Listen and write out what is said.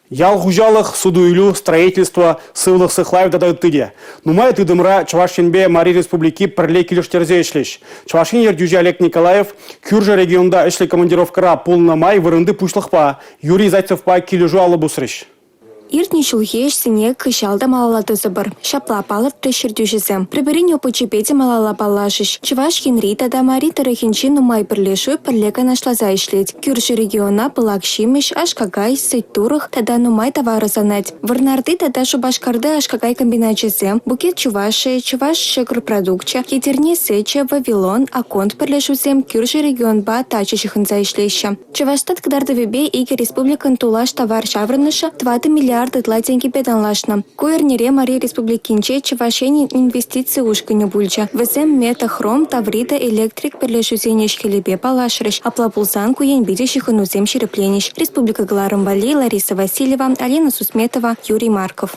Ял хуҫалӑх, суту-илӳ, строительство, сывлӑх сыхлавӗ тата ытти те. Нумай тытӑмра Чӑваш Енпе Мари Республики пӗрле килӗштерсе ӗҫлеҫ. Чӑваш Ен ертӳҫи Олег Николаев кӳршӗ регионта ӗҫлӗ командировкӑра пулнӑ май вырӑнти пуҫлӑхпа Юрий Зайцевпа килӗшӳ алӑ пусрӗҫ. Иртнӗ ҫулхи ӗҫсене кӑҫал та малалла тӑсӑпӑр, ҫапла палӑртрӗҫ ертӳҫӗсем. Пӗр-пӗрин опычӗпе те малалла паллашӗҫ. Чӑваш Енри тата Мари тӑрӑхӗнчи нумай пӗрлешӳ пӗрле канашласа ӗҫлет. Кӳршӗ региона пылак ҫимӗҫ, аш-какай, сӗт-турӑх тата нумай тавар ӑсанать. Вӑрнарти тата Шупашкарти аш-какай комбиначӗсем, «Букет Чувашии», «Чӑваш ҫӑкӑр продукчӗ», «Етӗрне сӗчӗ», «Вавилон», «Акконд» пӗрлешӳсем кӳршӗ регионпа тачӑ ҫыхӑнса ӗҫлеҫҫӗ. Чӑвашстат кӑтартӑвӗпе икӗ республикӑн тулаш тавар ҫаврӑнӑшӗ 4 миллиард ытла тенкӗпе танлашнӑ. Ку эрнере Мари Республикинче Чӑваш Енӗн инвестици ушкӑнӗ пулчӗ. Вӗсем «Метахром», «Таврида Электрик» пӗрлешӳсен ӗҫ-хӗлӗпе паллашрӗҫ. Апла пулсан ку енпе те ҫыхӑнусем ҫирӗпленӗҫ. Республика кӑларӑм валли Лариса Васильева, Алина Сусметова, Юрий Марков.